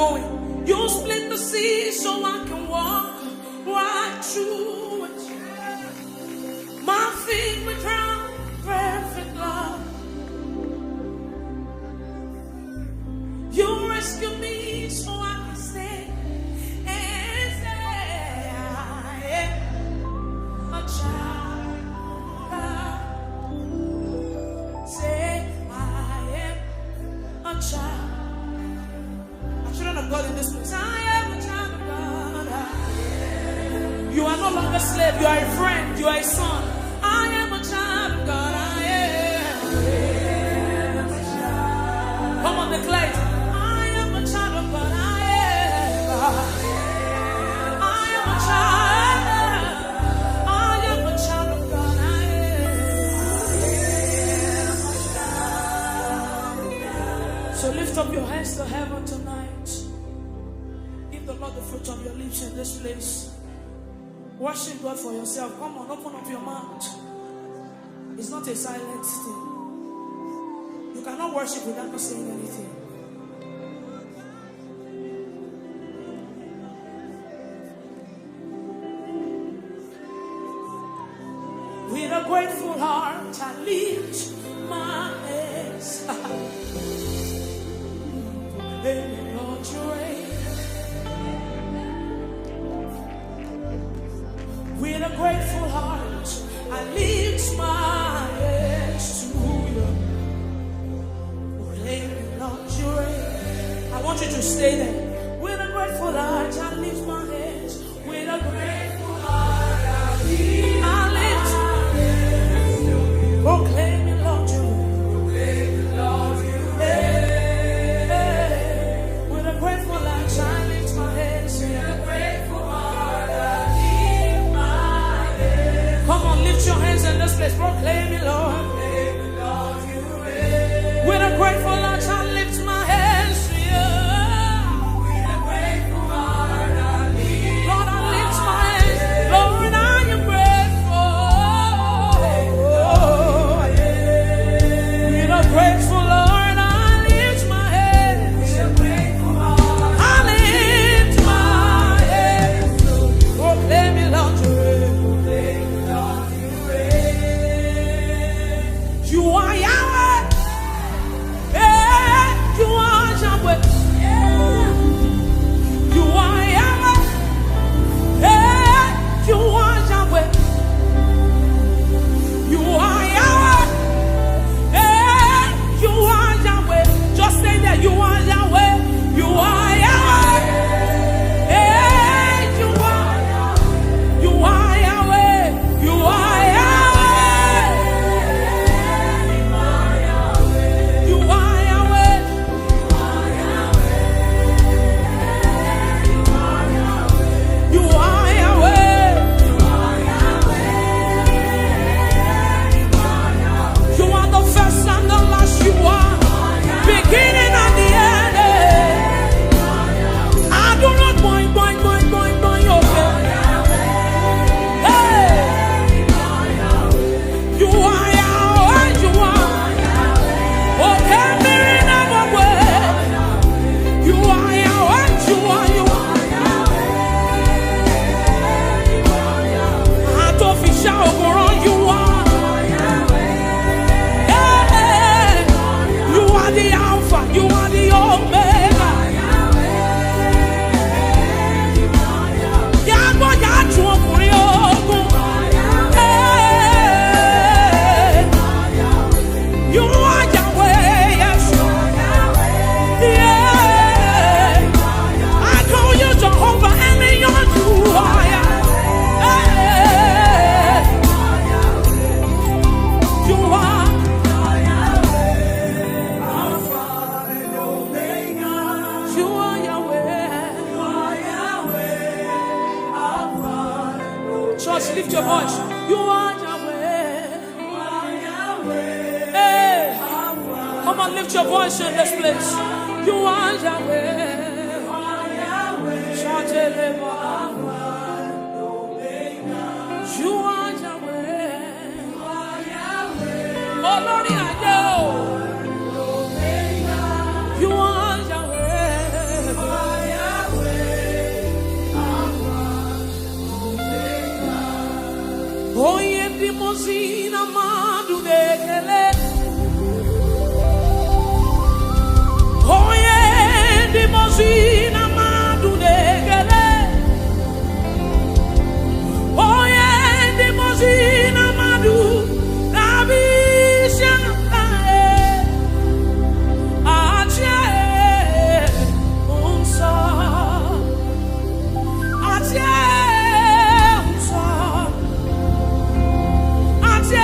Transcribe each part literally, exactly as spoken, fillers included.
going. You split the sea so I can walk right through it. My feet were drowned in perfect love. You rescue me so I can stay and say, "I am a child of God." Say, "I am a child." A children of God in this place. I am a child of God. You are no longer slave. You are a friend. You are a son. I am a child of God. I am. Come on, declare it. I am a child of God. I am. I am a child. I am a child of God. I am. So lift up your hands to heaven tonight. Give the Lord the fruit of your lips in this place. Worship God for yourself. Come on, open up your mouth. It's not a silent thing. You cannot worship without not saying anything. With a grateful heart, I lift my hands. Hey, Lord, you reign. With a grateful heart, I lift my hands to you. Proclaiming, "Lord, you reign." I want you to stay there. With a grateful heart, I lift my hands. With a grateful heart, I lift my hands. Proclaiming, "Lord, you reign." Hey, with a grateful heart, I lift my hands. Come on, lift your hands in this place. Proclaim it, Lord. With a grateful heart, I lift my hands to you. Lord, I lift my hands. Lord, I am grateful. With a grateful heart, I lift my hands. I lift my hands. Proclaim it, Lord, you reign. You are Yahweh. Hey, you are Yahweh. You are Yahweh. Hey, you are Yahweh. You are Yahweh. Hey, you are Yahweh. Just say that you are Yahweh. You are Yahweh. Hey, you are Yahweh. You are Yahweh. You are Yahweh. You are Yahweh. You are Yahweh. You are the first and the last. You are beginning and the end. I do not boing, boing, boing, boing, boing, okay. Hey. You are Yahweh, you are. Okay, mirror number one. You are Yahweh, you are, you are. Àtòfìṣà òkúrọ̀, you are. Yeah. You are the Alpha, you are the Omega. Yàgbọ́ yàtú ọkùnrin ogun. Hey. You are Yahweh, yes. Yeah. I call you Jehovah Elion, you are. Hey. You are. You are Yahweh. Church, lift your voice. You are Yahweh. Hey, come on, lift your voice in this place. You are Yahweh. Shout it, Lord. You are Yahweh. Olórí ayé o. You are Yahweh. Onye ndị mozi na mmadụ na-ekele. Onye ndị mozi na mmadụ na-ekele. Onye ndị mozi na mmadụ na-abịa isi ala, eh, achị, eh, nsọ. Achị, eh, nsọ. Achị, eh,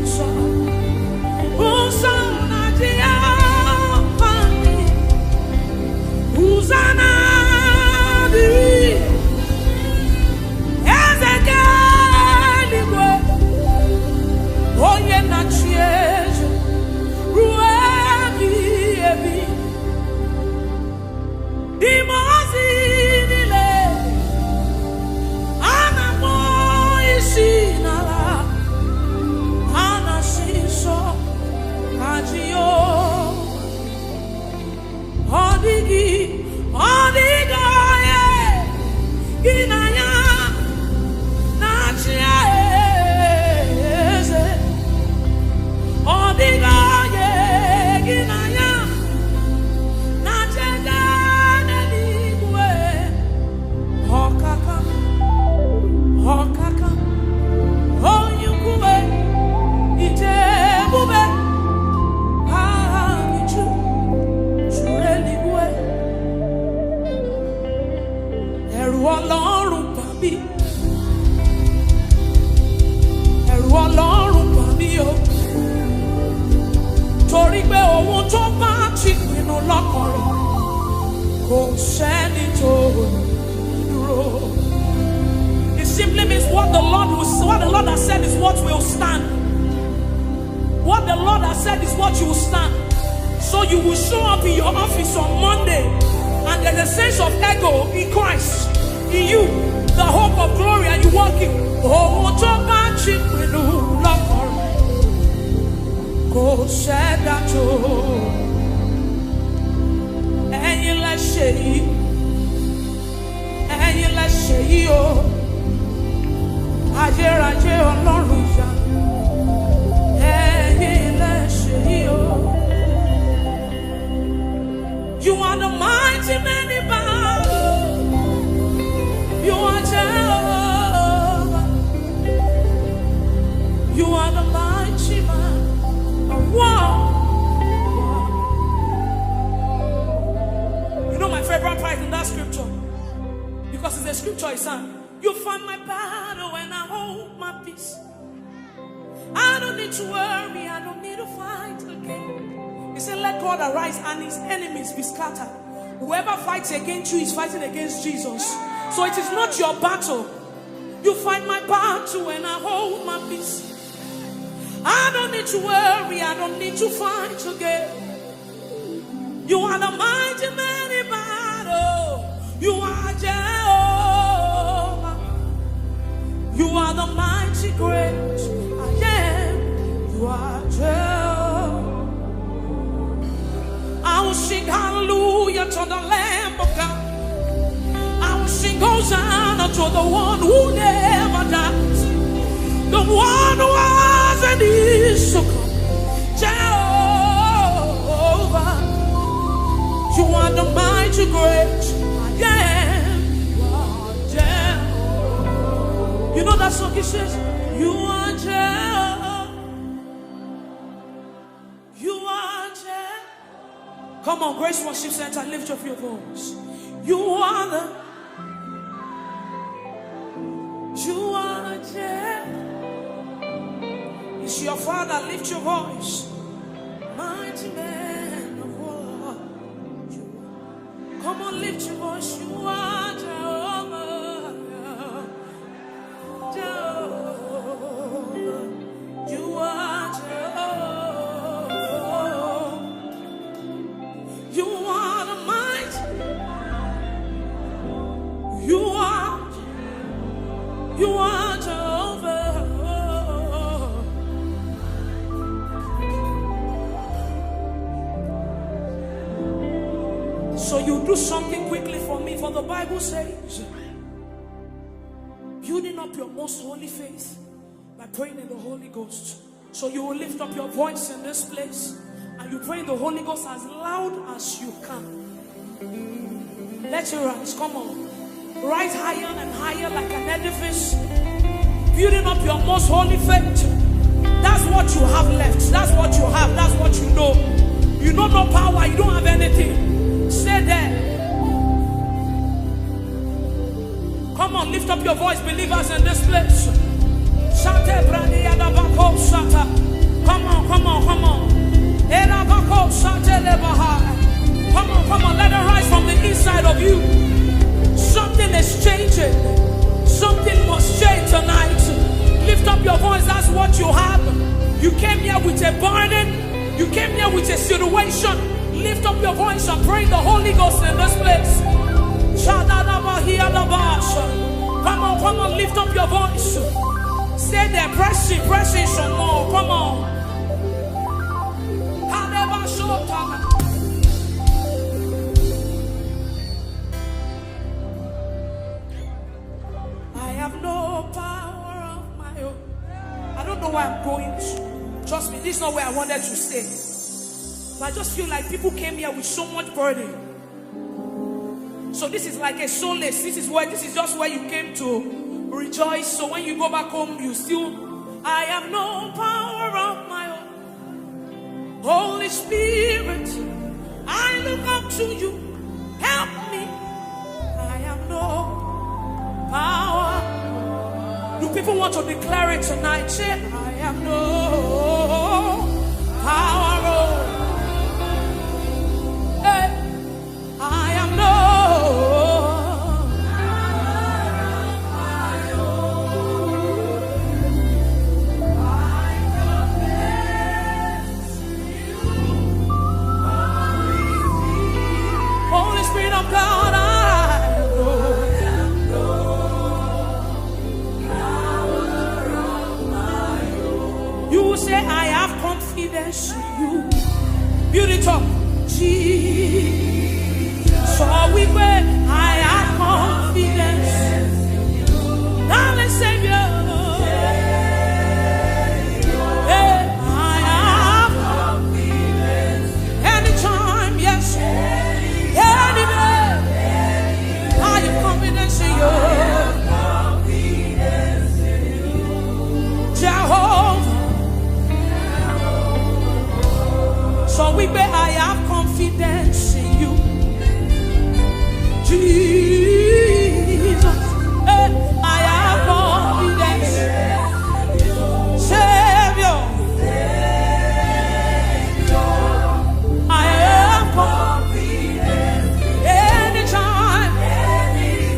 nsọ. Nsọ na Jehova. Hosanna dịrị Eze nke eluigwe, onye na-achị eze ruo ebighị ebi. Ime ozi niile, a na-akpọ isi n'ala, a na-asị nsọ ka Jehova. Ọ dịghị, ọ dịghị onye gị na ya na-achị eze. Ọ dịghị onye gị na ya na-achị eze n'eluigwe. Ọkaka, ọkaka, onye ukwu, ite ebube, aha gị ju, juru eluigwe. Ẹ̀rù Ọlọ́run bà mí. Ẹ̀rù Ọlọ́run bà mí o. Torí pé ohun tó bá ti pinnu lọ́kàn rẹ̀, kò sẹ́ni tó dúró. It simply means what the Lord will, what the Lord has said is what will stand. What the Lord has said is what you will stand. So you will show up in your office on Monday, and there's a sense of ego in Christ, in you, the hope of glory, and you walk in. Ohun tó bá ti pinnu lọ́kàn rẹ̀, kò sẹ́dá tó. Ẹ̀yin lẹ ṣe yìí. Ẹ̀yin lẹ ṣe yìí o. Ayérayé Ọlọ́run ìyanu. Ẹ̀yin lẹ ṣe yìí o. You are the mighty man in battle. You are Jehovah. You are the mighty man of war. You know my favorite part in that scripture? Because it's a scripture, it's a, "You fight my battle and I hold my peace. I don't need to worry, I don't need to fight again." He said, "Let God arise and his enemies be scattered." Whoever fights against you is fighting against Jesus. So it is not your battle. "You fight my battle and I hold my peace. I don't need to worry, I don't need to fight again. You are the mighty man in battle. You are Jehovah. You are the mighty great I am. You are Jehovah." I will sing hallelujah to the Lamb of God. I will sing Hosanna to the one who never dies, the one who was and is to come. Jehovah, you are the mighty great I am. You are Jehovah. You know that song, it says, "You are Jehovah. You are Jehovah." Come on, Grace Worship Center, lift up your voice. You are the, you are Jehovah. It's your Father, lift your voice. Mighty man of war. Come on, lift your voice. You are Jehovah. Jehovah. You are Jehovah. You are the mighty. You are, you are Jehovah. So you do something quickly for me, for the Bible says, building Up your most holy faith by praying in the Holy Ghost. So you will lift up your voice in this place and you pray in the Holy Ghost as loud as you can. Let it rise. Come on. Rise higher and higher like an edifice. Building up your most holy faith. That's what you have left. That's what you have. That's what you know. You know no power. You don't have anything. Stay there. Come on, lift up your voice, believers in this place. Shate bradi adabako shata. Come on, come on, come on. Erabako shate lebaha. Come on, come on, let it rise from the inside of you. Something is changing. Something must change tonight. Lift up your voice, that's what you have. You came here with a burden. You came here with a situation. Lift up your voice and pray in the Holy Ghost in this place. Shadadabahiyadabasha. Come on, come on, lift up your voice. Stay there, press in, press in some more. Come on. Kadabashota. I have no power of my own. I don't know where I'm going to. Trust me, this is not where I wanted to stay. But I just feel like people came here with so much burden. So this is like a solace. This is where, this is just where you came to rejoice. So when you go back home, you still, I have no power of my own. Holy Spirit, I look up to you. Help me. I have no power. Do people want to declare it tonight? Say, I have no power. Oh. Hey, I have no. Holy Spirit of God, I know. You say, I have confidence in you. Build it up. Jesus. So we pray, I have confidence. Darling Savior. Hey, I have confidence. Anytime, yes. Any day. I have confidence in you. Jehovah. So we pray, I have confidence in you. Jesus. Hey, I have confidence. Savior. I have confidence. Anytime,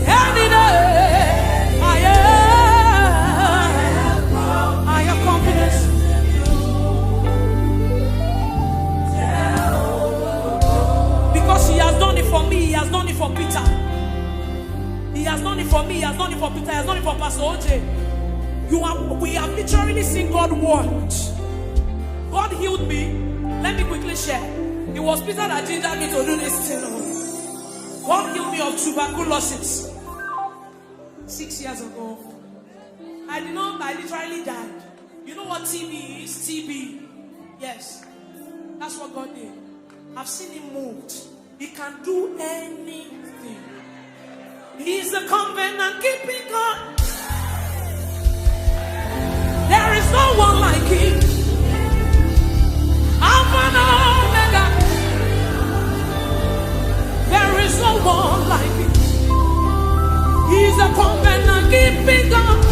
any day, I have, I have confidence. Because he has done it for me, he has done it for Peter. He has done it for me, he has done it for Peter, he has done it for Pastor O J. You have, we have literally seen God work. God healed me. Let me quickly share. It was Peter that gingered me to do this thing. God healed me of tuberculosis six years ago. I did not, I literally died. You know what T B is? T B. Yes. That's what God did. I've seen him moved. He can do anything. He's a covenant keeping God. There is no one like him. Alpha and Omega. There is no one like him. He's a covenant keeping God.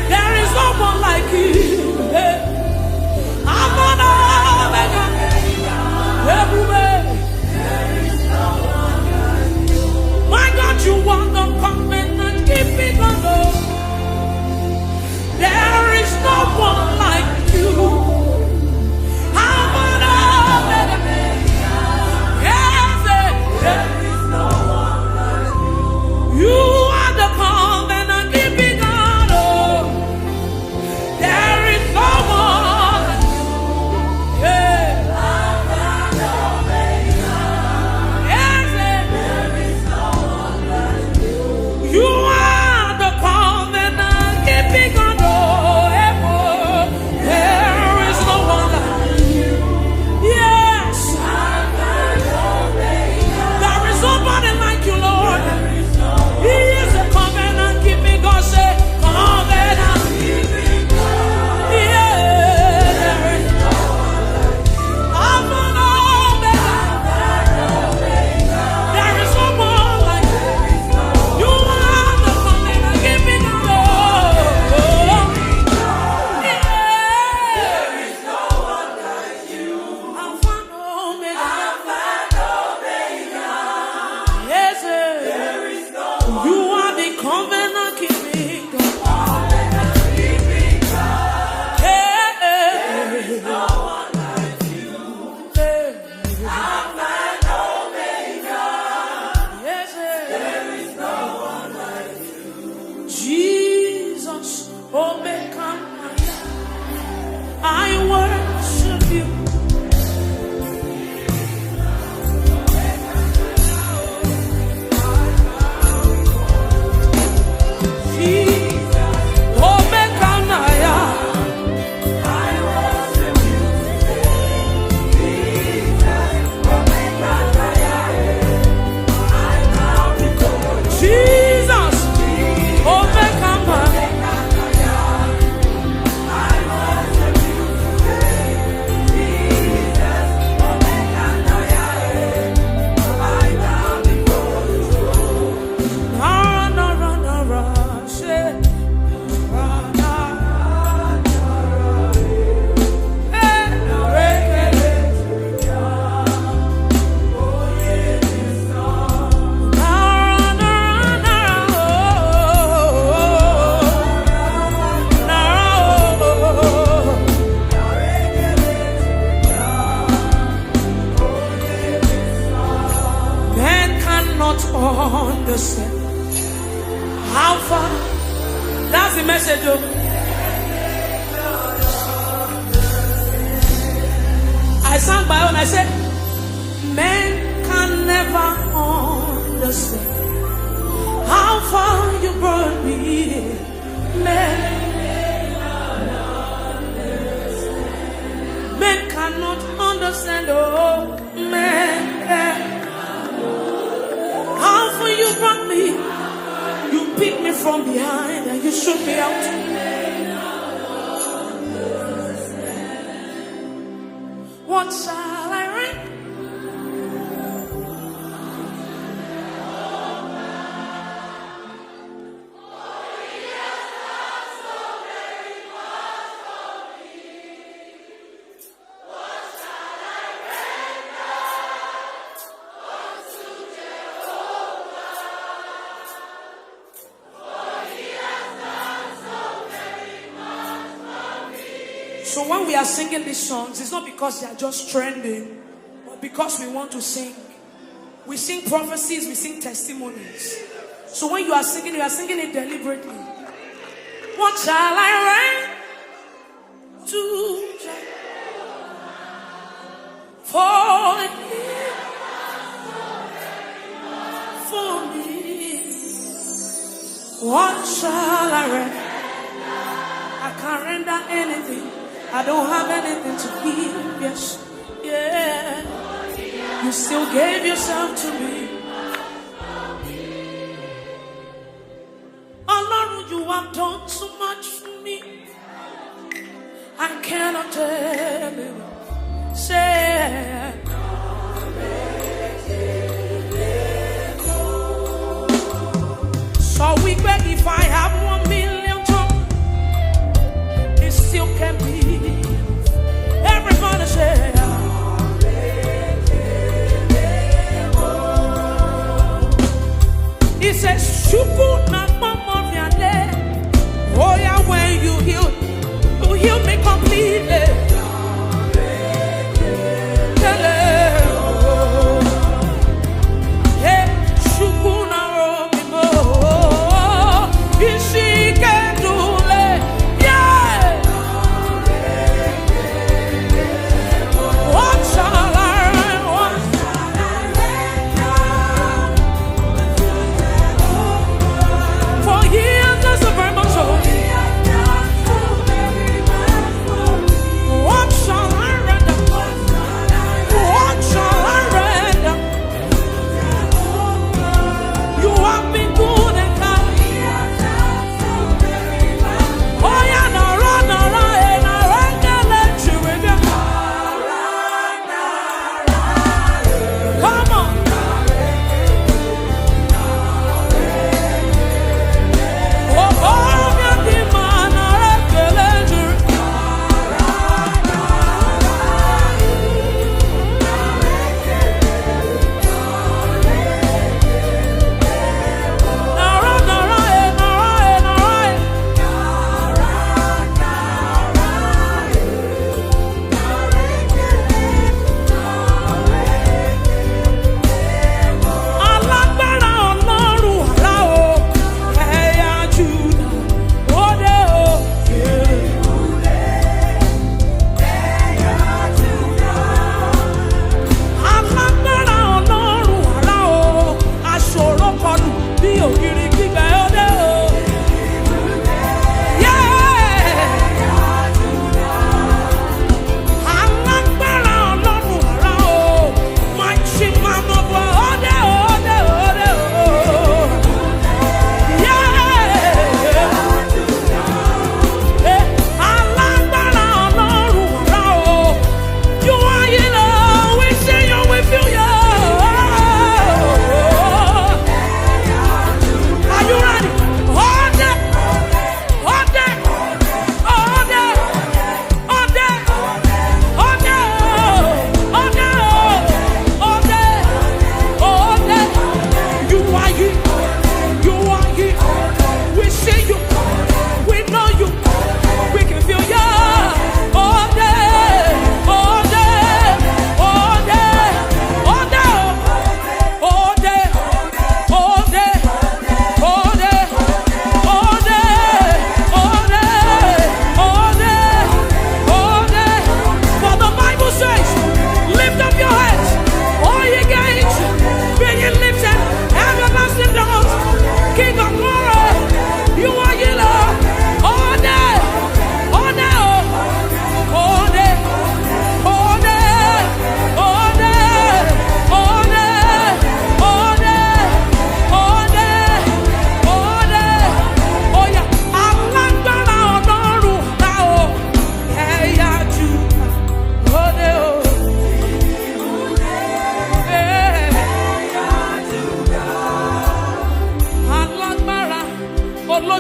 There is no one like him. Hey. Alpha and Omega. Everywhere. My God, you are the Omega, I worship you. Jesus, Omega, I worship you. Jesus, Omega, Understand how far. That's the message, though. I sang my own. I said, men can never understand how far you brought me. Men, men cannot understand. Oh, man, how far you brought me. You picked me from behind and you shook me out. What shall I render? So when we are singing these songs, it's not because they are just trending, but because we want to sing. We sing prophecies, we sing testimonies. So when you are singing, you are singing it deliberately. What shall I render to Jehovah? For he for me. What shall I render? I can't render anything. I don't have anything to give. Yes, yeah. You still gave yourself to me. Ọlọ́run, you have done so much for me. I cannot tell you. Say, so we bet if I have one million tongues, it still can be. Everybody say, he says, Shuku na mama miale. Oh yeah, when you heal, you heal me completely. Tell her.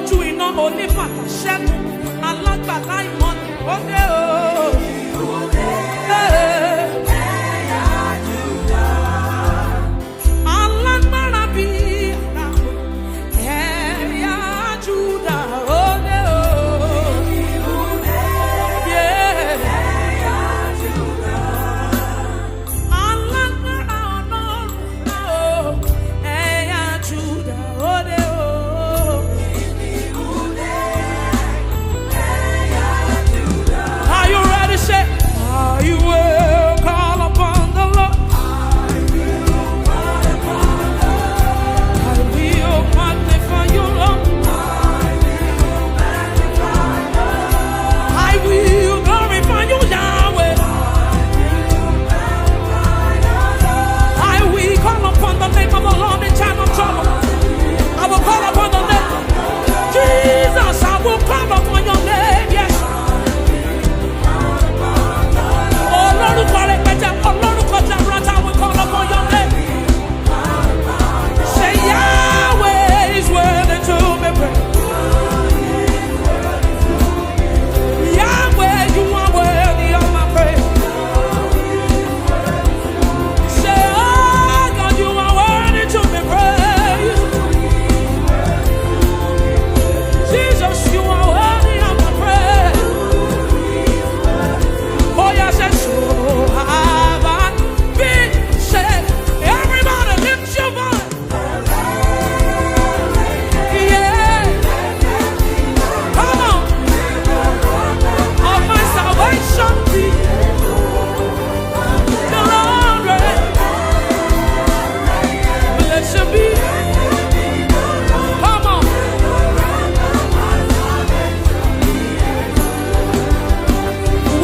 Ju iná oníbàtà ṣẹ́gun, alágbàlá ìmọ̀lẹ̀ ó dé o. Hey. Alágbára bí ara, ẹ̀yà Júdà ó dé o. Yeah. Alágbára Ọlọ́run o, ẹ̀yà Júdà ó dé o. Are you ready? Say, "I will call upon the Lord. I will magnify you, Lord. I will glorify you, Yahweh. I will call upon the name of the Lord in time of trouble. I will call upon the name. Jesus, I will call upon your name, yes." Olórúkọ rẹpẹtẹ, olórúkọ jaburata, I will call upon your name. Say, "Yahweh is worthy to be praised. Yahweh, you are worthy of my praise." Say, "Oh God, you are worthy to be praised. Jesus, you are worthy of my praise." Oh yeah, say, "So have I been saved." Everybody lift your voice. Yeah. Come on. Of my salvation be the Lord reign. Blessed be. Come on.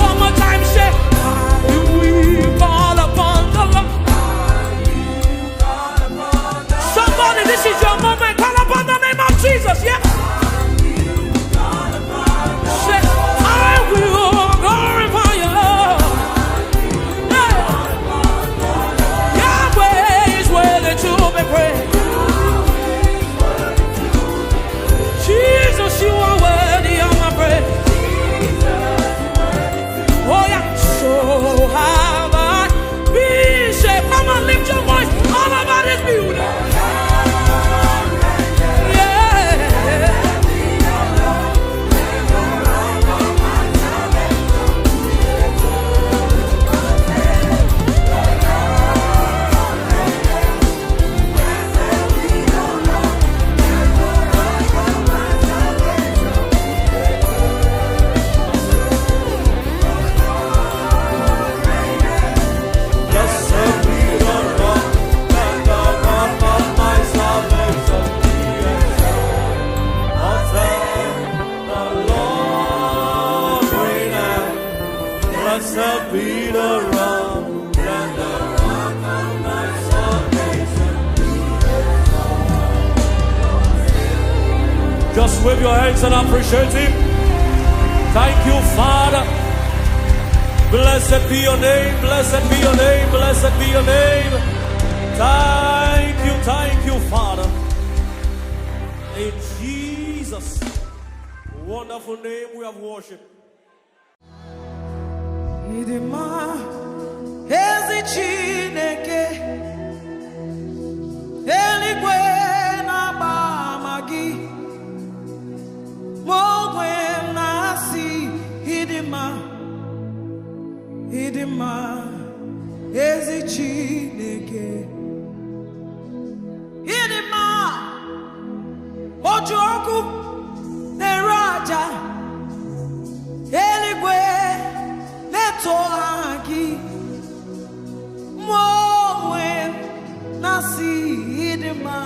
One more time, say, "I will call upon the Lord." Somebody, this is your moment. Call upon the name of Jesus. Yeah. Say, "I will glorify you, Lord." Yeah. Yahweh is worthy to be praised. Jesus, you are worthy of my praise. Oh yeah, so have I been saved. Come on, lift your voice all over this building. Yeah. Blessed be the rock and the rock of my salvation. Just wave your hands and appreciate him. Thank you, Father. Blessed be your name, blessed be your name, blessed be your name. Thank you, thank you, Father. In Jesus' wonderful name we have worship. Ịdị mma, ezi Chineke, eluigwe na-agba ama gị. Mụ onwe m na-asị, ịdị mma, ịdị mma, ezi Chineke. Ịdị mma, oji ọkụ na-ere aja, eluigwe na-eto aha gị. Mụ onwe m na-asị, ịdị mma,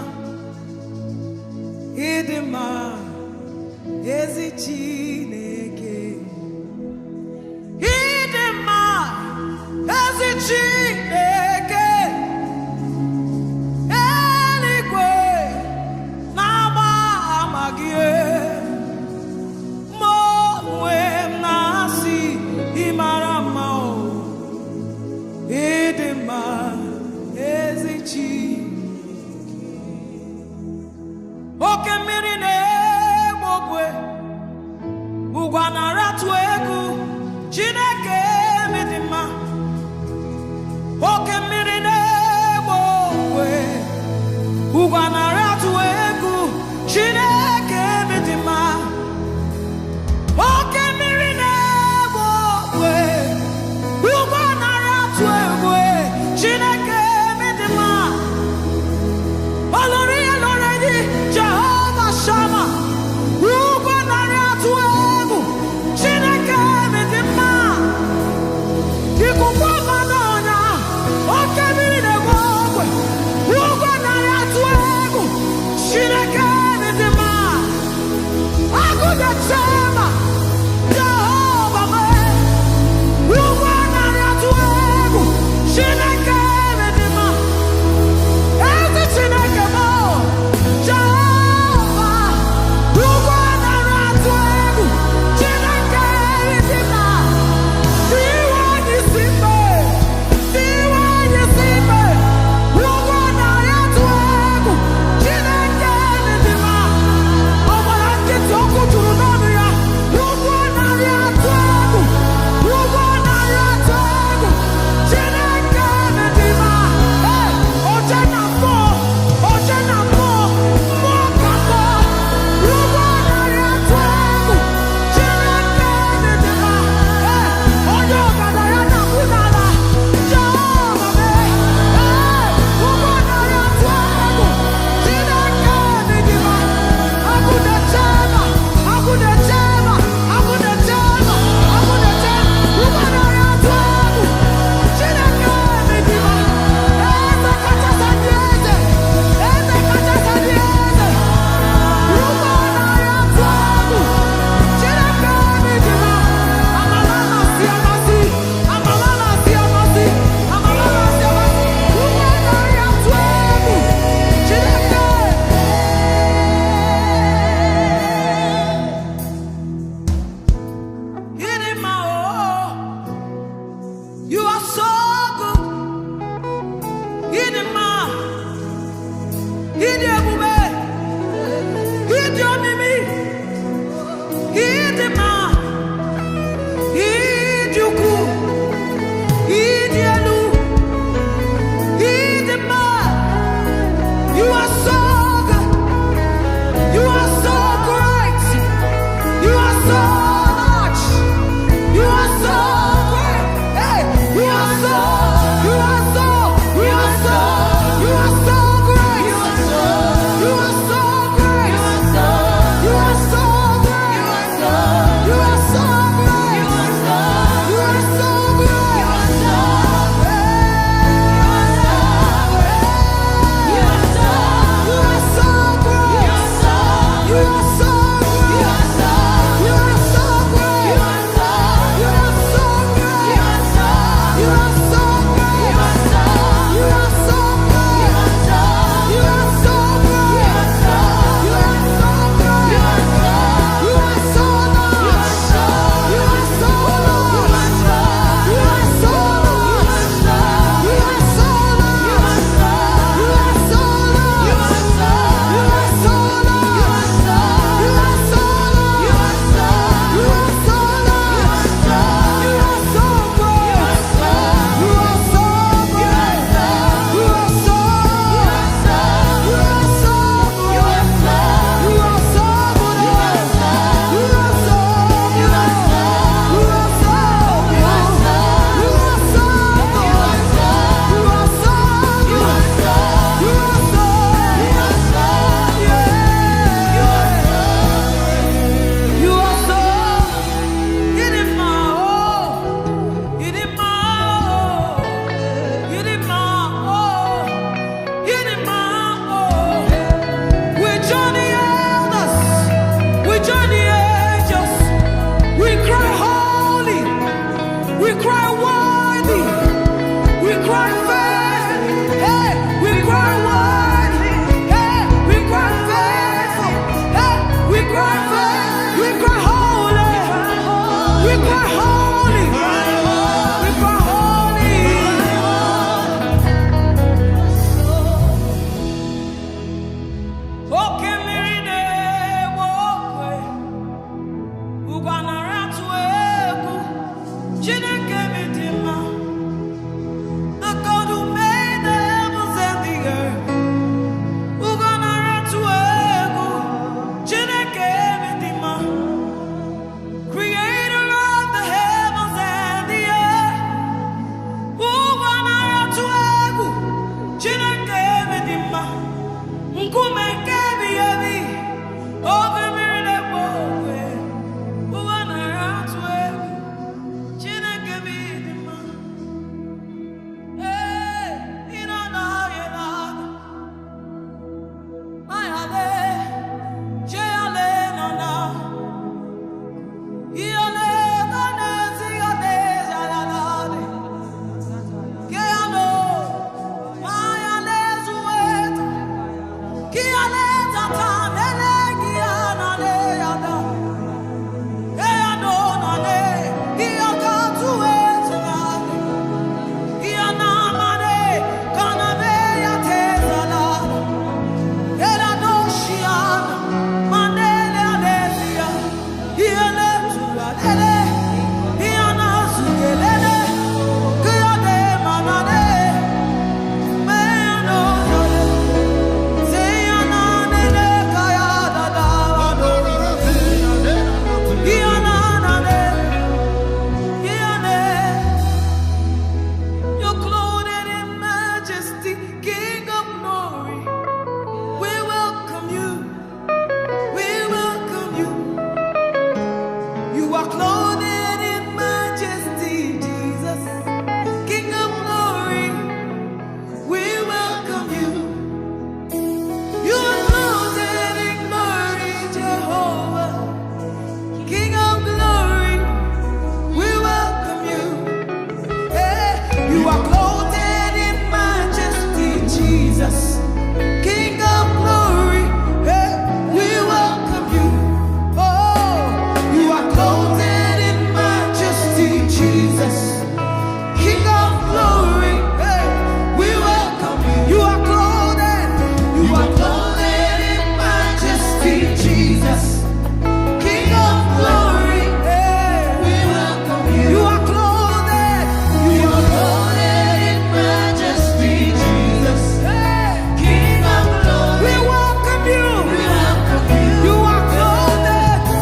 ịdị mma, ezi Chineke. Ịdị mma, ezi Chineke. Eluigwe na-agba ama gị. Mụ onwe m na-asị, ị mara mma o. Ịdị mma, ezi Chineke. Oke mmiri na-egbu Ugwu anara atụ egwu, Chineke m dị mma. Oke mmiri na-egbu ogwe. Ugwu anara atụ egwu, Chineke m dị mma. Oke mmiri na-egbu ogwe. Ugwu anara atụ egwu, Chineke m dị mma. Olori ya lore gị, Jehova Shama. Ugwu anara atụ egwu.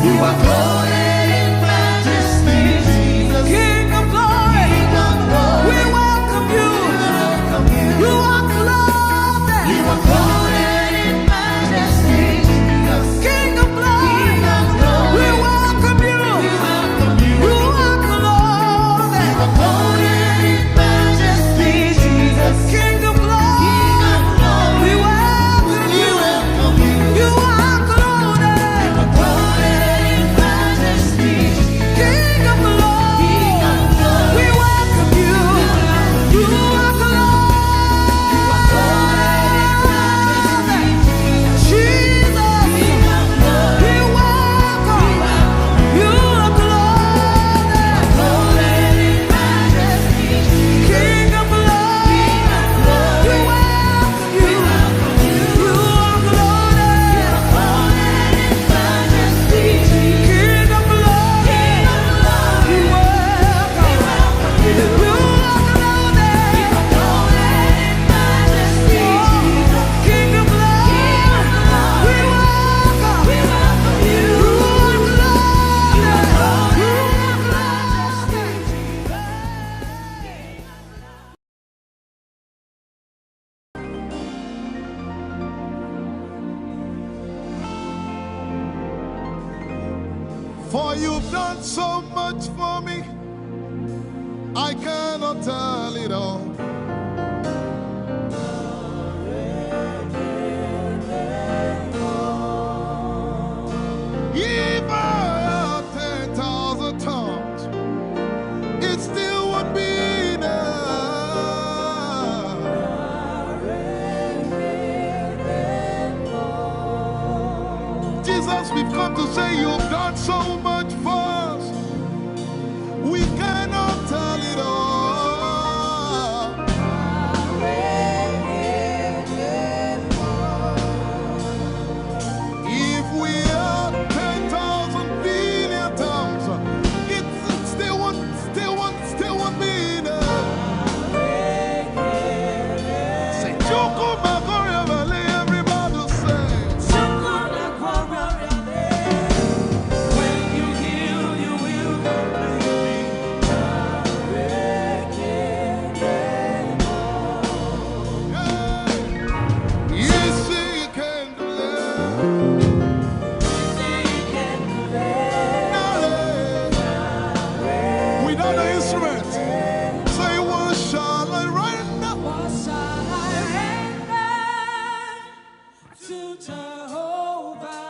You are clothed in majesty, Jesus. King of glory, we welcome you. You are clothed. You are clothed in majesty, Jesus. King of glory, we welcome you. You are clothed. You are clothed in majesty, Jesus. King of glory, we welcome you. You are clothed. King of glory, we welcome you. You are clothed. Jesus, we welcome. You are clothed. King of glory, we welcome. For you've done so much for me, I cannot tell it all. If I had ten thousand tongues, it still won't be enough. Jesus, we've come to say you've done so much for us. We cannot tell it all. If we had ten thousand billion tongues, it still won't, still won't, still won't be enough. Say, "Chukwu Makoria Valley," everybody say. When you heal, you will complete me. Yes, he can do it. Without the instrument, say, "What shall I render?" What shall I render to Jehovah?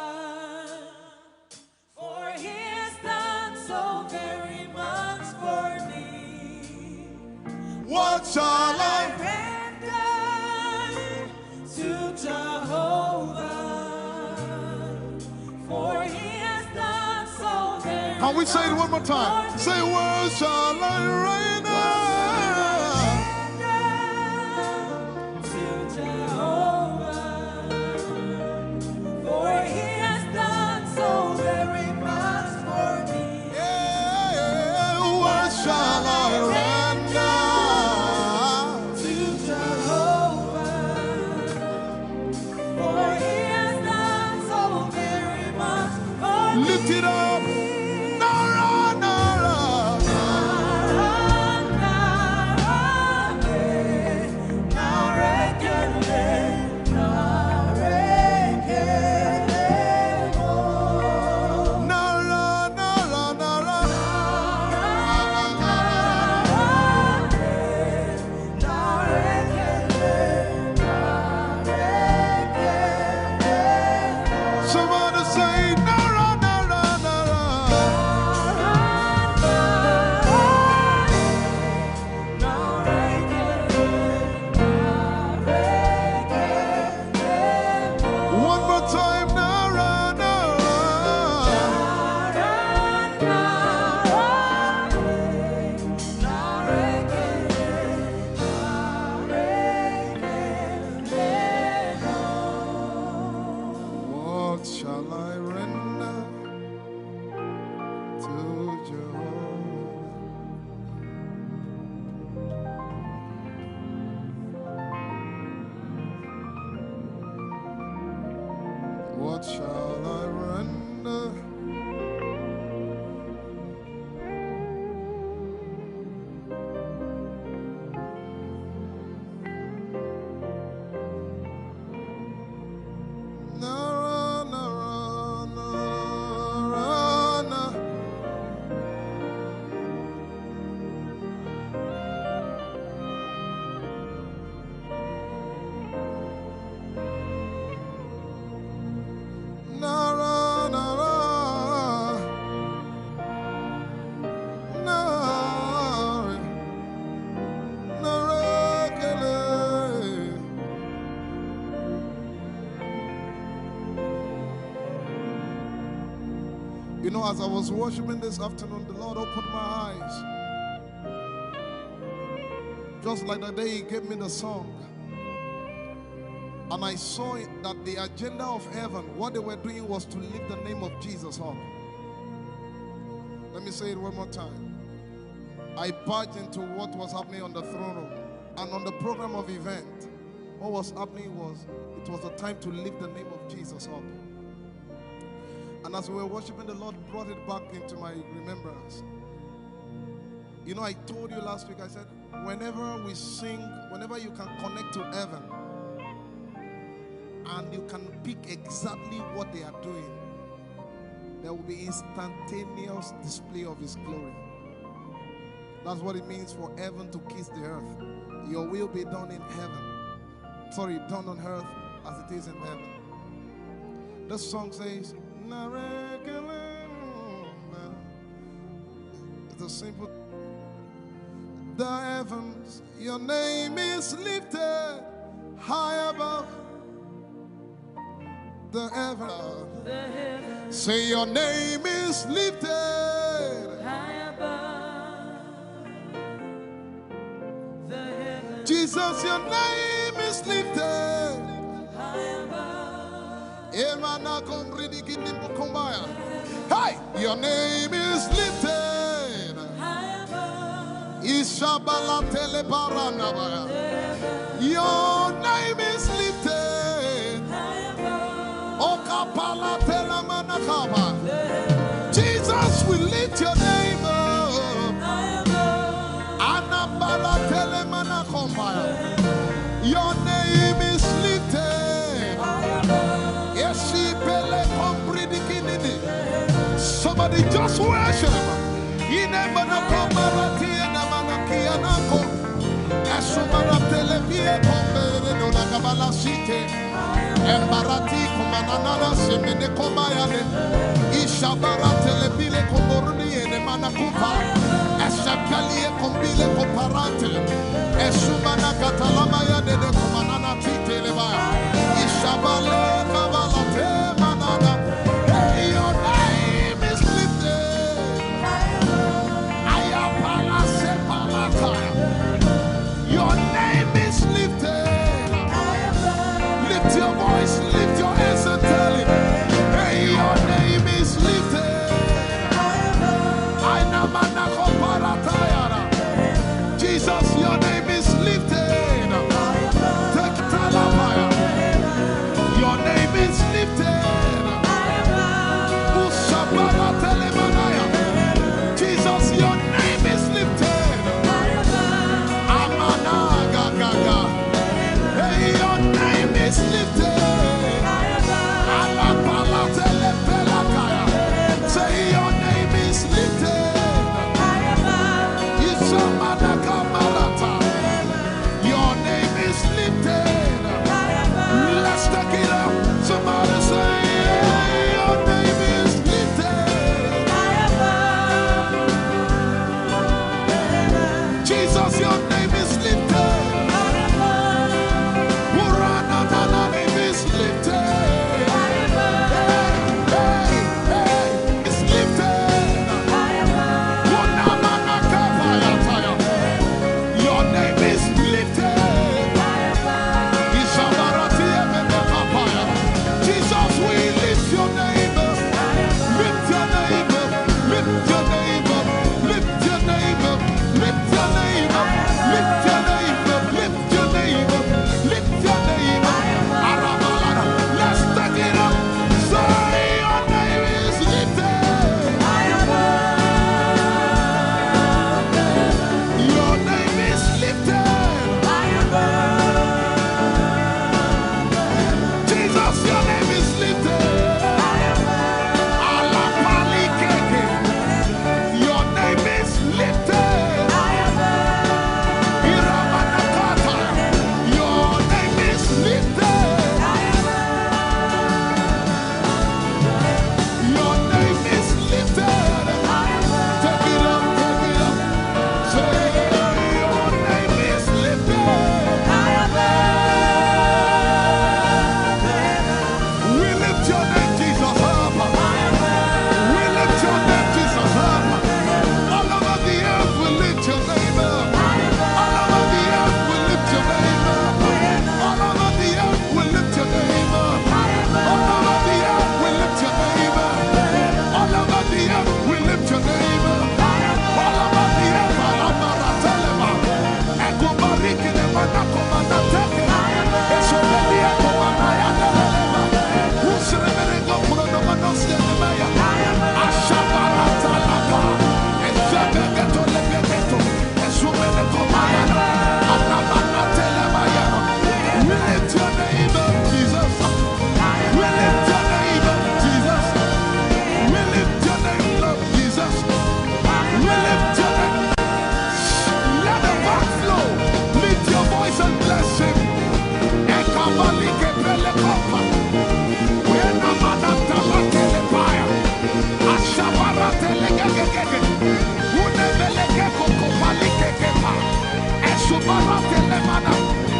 For he has done so very much for me. What shall I render to Jehovah? For he has done so very much for me. Can we say it one more time? Say, "What shall I render?" To Jehovah, for he has done so very much for me. Yeah, what shall I render to Jehovah? For he has done so very much for me. Lift it up. Nara, nara. Nara, nara, eh. Nara, ekele, nara, ekele, oh. Nara, nara, nara. Nara, nara, eh. Somebody say, "Nara, nara, nara." One more time, "Nara, nara." What shall I render to Jehovah? What shall I render As I was worshiping this afternoon, the Lord opened my eyes. Just like the day He gave me the song. And I saw it, that the agenda of heaven, what they were doing was to lift the name of Jesus up. Let me say it one more time. I barged into what was happening on the throne room and on the program of event. What was happening was, it was a time to lift the name of Jesus up. And as we were worshiping, the Lord brought it back into my remembrance. You know, I told you last week, I said, whenever we sing, whenever you can connect to heaven, and you can pick exactly what they are doing, there will be instantaneous display of His glory. That's what it means for heaven to kiss the earth. Your will be done in heaven. Sorry, done on earth as it is in heaven. The song says, it's a simple. The heavens, your name is lifted high above the heaven. Say, your name is lifted high above the heaven. Jesus, your name is lifted high above. Emana komridi kinimbo kombaya. Hey, your name is lifted high above. Ishabala telebaranabaya. Your name is lifted. Okapala telamanakaba. Jesus, we lift your name up. Anabala telemanakombaya. Your name is lifted. Eshipele kompridikinini. Somebody just worship. Inemanakomaratienamanakianako. Esumaratelepieko. Kabala site. Embarati kumanana semene komayane. Ishabaratele bile koboruni ene manakupa. Esakalie kombile koparate. Esumana katalama ya dede kumanana titele ba. Ishabale kabala te manana. Hey, your name is lifted. Ayapala sepalata. Your name is lifted. Lift your voice, lift your hands and tell Him, hey, your name is lifted. Aina manako paratayara. Jesus, your name is lifted.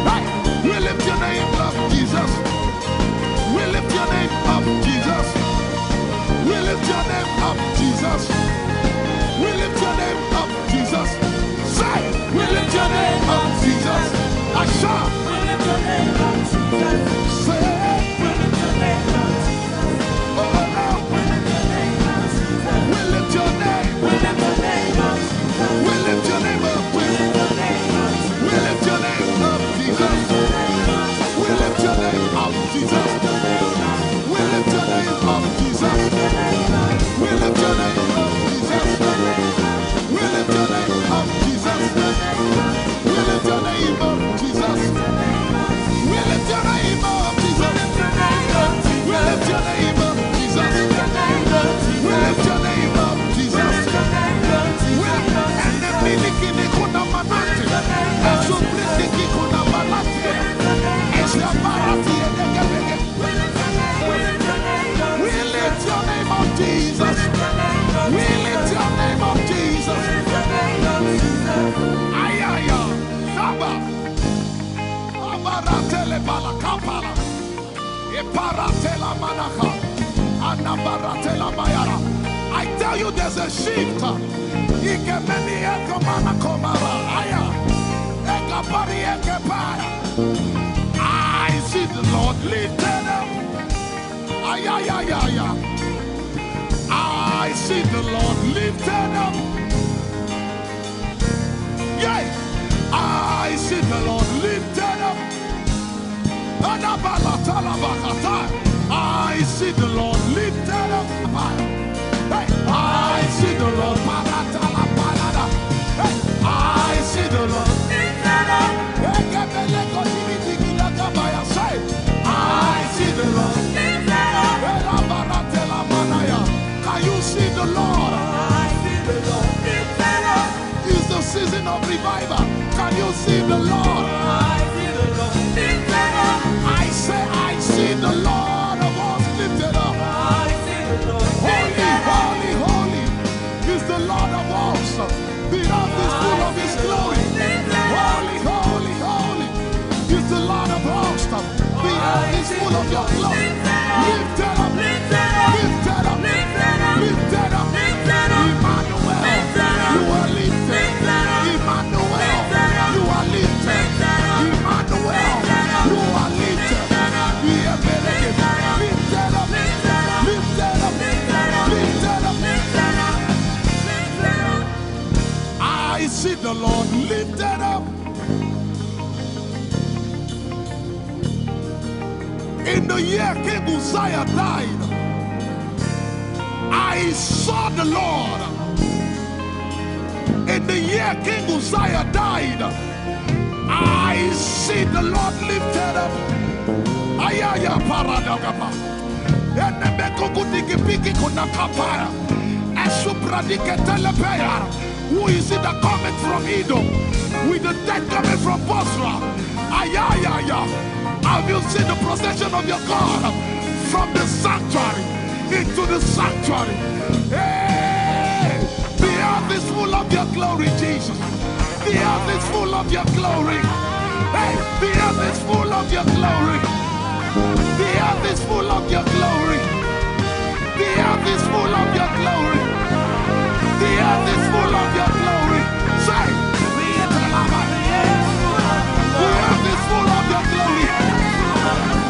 Hey, we lift your name up, Jesus. We lift your name up, Jesus. We lift your name up, Jesus. We lift your name up, Jesus. Say, we lift your name up, Jesus. Asha. We lift your name up, Jesus. Say, we lift your name up, Jesus. Oh, Lord. We lift your name up, Jesus. We lift your name. We lift your name up, Jesus. We lift your name up. We lift your name up, Jesus. We lift your name up, Jesus. We lift your name up, Jesus. We lift your name up, Jesus. We lift your name up, Jesus. We lift your name up, Jesus. We lift your name up, Jesus. We lift your name up, Jesus. We lift your name up, Jesus. We lift your name up, Jesus. We lift your name up, Jesus. We lift your name up, Jesus. We lift your name up, Jesus. Ayaya, Shabba. Abaratele balakapala. Iparatela manaka. Anabaratela mayara. I tell you, there's a shift. Ikemeni ekomana komara. Aya. Ekapari ekepaya. I see the Lord lifted up. Ay, ay, ay, ay, ay. I see the Lord lifted up. Yeah. I see the Lord lifted up. Adabalatalabahatai. I see the Lord lifted up. Hey, I see the Lord. Paratalabalada. Hey, I see the Lord lifted up. Ekebelekotibitikidakabaya. Say, I see the Lord lifted up. Elabaratelamanaya. Can you see the Lord? I see the Lord lifted up. It's the season of revival. Can you see the Lord? I see the Lord lifted up. I say, I see the Lord of hosts lifted up. I see the Lord lifted up. Holy, holy, holy is the Lord of hosts. The earth is full of his glory. Holy, holy, holy is the Lord of hosts. The earth is full of your glory. Lifted up, lifted up, lifted up, lifted up. Emmanuel, you are lifted. Emmanuel, you are lifted. Emmanuel, you are lifted. Lifted up, lifted up, lifted up, lifted up. I see the Lord lifted up. In the year King Uzziah died, I saw the Lord. In the year King Uzziah died, I see the Lord lifted up. Ayaya paradagaba. Enemeko kudigibigi kunakapaya. Esupradiketelepeya. Who is it that cometh from Edom with the dead coming from Bozrah? Ayayaya. Have you seen the procession of your God from the sanctuary into the sanctuary? Hey! The earth is full of your glory, Jesus. The earth is full of your glory. Hey, the earth is full of your glory. The earth is full of your glory. The earth is full of your glory. The earth is full of your glory. Say, the earth is full of your glory.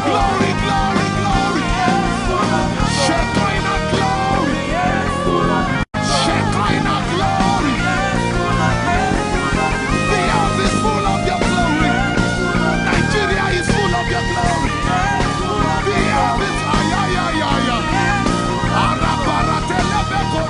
Glory, glory, glory. Shekinah glory. Shekinah glory. The earth is full of your glory. Nigeria is full of your glory. The earth is, ay, ay, ay, ay, ay. Arabaratelebeko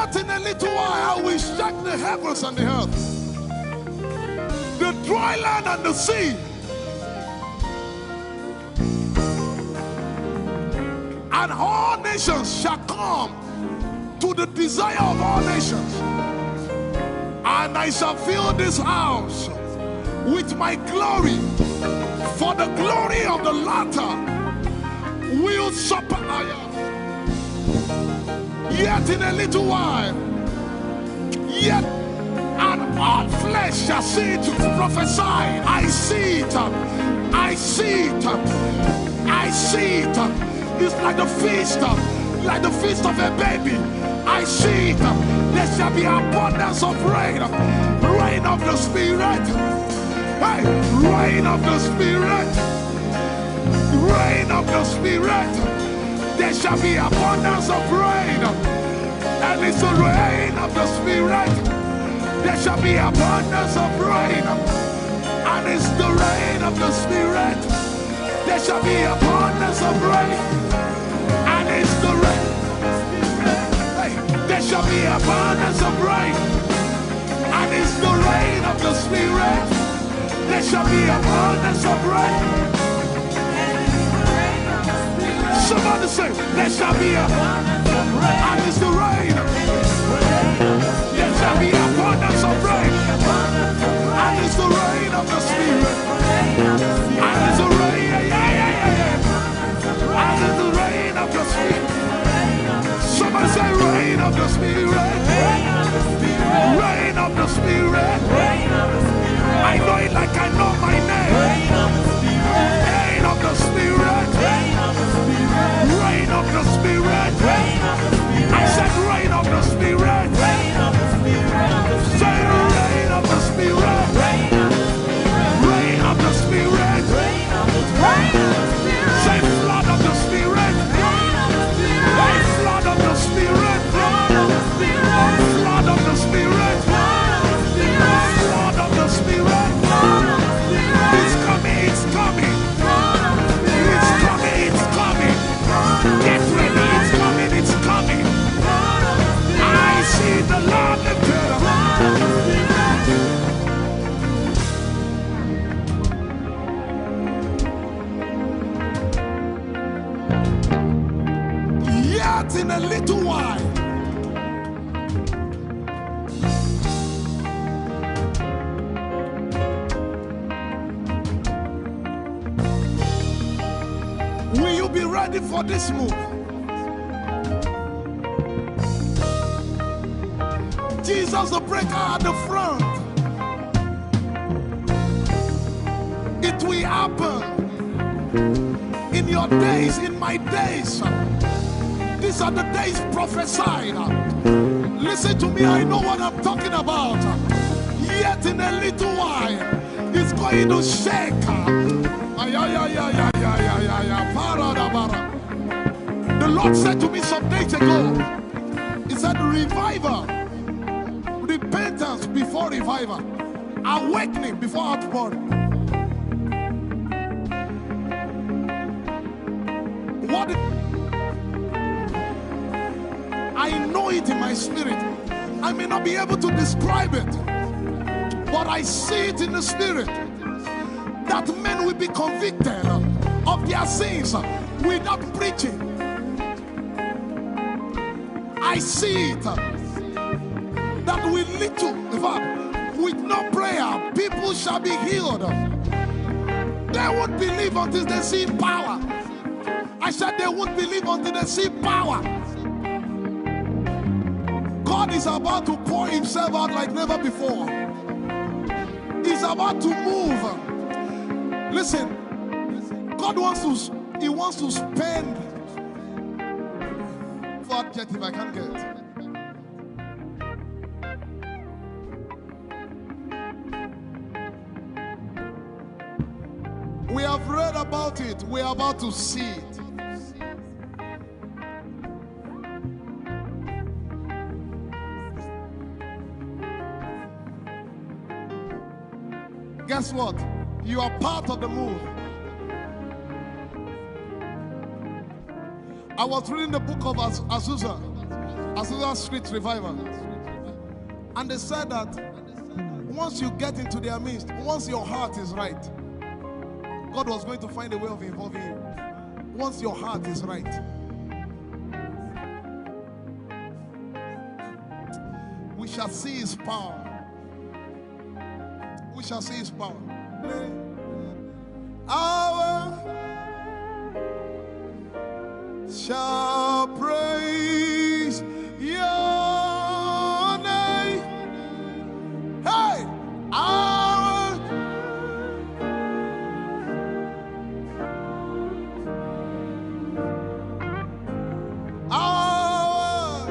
But in a little while, I will shake the heavens and the earth, the dry land and the sea. And all nations shall come to the desire of all nations. And I shall fill this house with my glory, for the glory of the latter will surpass. Yet in a little while, yet and all flesh shall see it. Prophesy. I see it. I see it. I see it. It's like the feast, like the feast of a baby. I see it. There shall be abundance of rain, rain of the Spirit. Hey, rain of the Spirit. Rain of the Spirit. There shall be abundance of rain. And it's the rain of the Spirit. There shall be abundance of rain. And it's the rain of the Spirit. There shall be abundance of rain. And it's the rain. Hey, there shall be abundance of rain. And it's the rain of the Spirit. There shall be abundance of rain. Somebody say, there shall be a, and it's the rain. There shall be abundance of rain. And it's the rain of the Spirit. And it's the rain, yeah, yeah, yeah, yeah, yeah. And it's the rain of the Spirit. Somebody say, rain of the Spirit. Rain of the Spirit. I know it like I know my name. Rain of the Spirit. Rain of the Spirit. I said, rain of the Spirit. Say, rain of the Spirit. Rain of the Spirit. Say, flood of the Spirit. Hey, flood of the Spirit. Flood of the Spirit. Flood of the Spirit. Flood of the Spirit. It's coming, it's coming. It's coming, it's coming. Get ready, it's coming, it's coming. I see the Lord lifted up. Yet in a little while, will you be ready for this move? Jesus the breaker at the front. It will happen in your days, in my days. These are the days prophesied. Listen to me, I know what I'm talking about. Yet in a little while, it's going to shake. Ay, ay, ay, ay, ay, ay, ay, ay, ay, para da bara. The Lord said to me some days ago, He said, revival, repentance before revival, awakening before outpouring. What I know it in my spirit. I may not be able to describe it, but I see it in the spirit that men will be convicted of their sins without preaching. I see it that with little, in fact, with no prayer, people shall be healed. They won't believe until they see power. I said they won't believe until they see power. God is about to pour himself out like never before. He's about to move. Listen, God wants to, he wants to spend. What adjective I can't get. We have read about it. We are about to see it. Guess what? You are part of the move. I was reading the book of Az-, Azusa. Azusa Street Revival. And they said that once you get into their midst, once your heart is right, God was going to find a way of involving you. Once your heart is right, we shall see his power. We shall see his power. Our shall praise your name. Hey, our our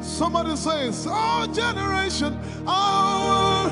Somebody says, our generation, our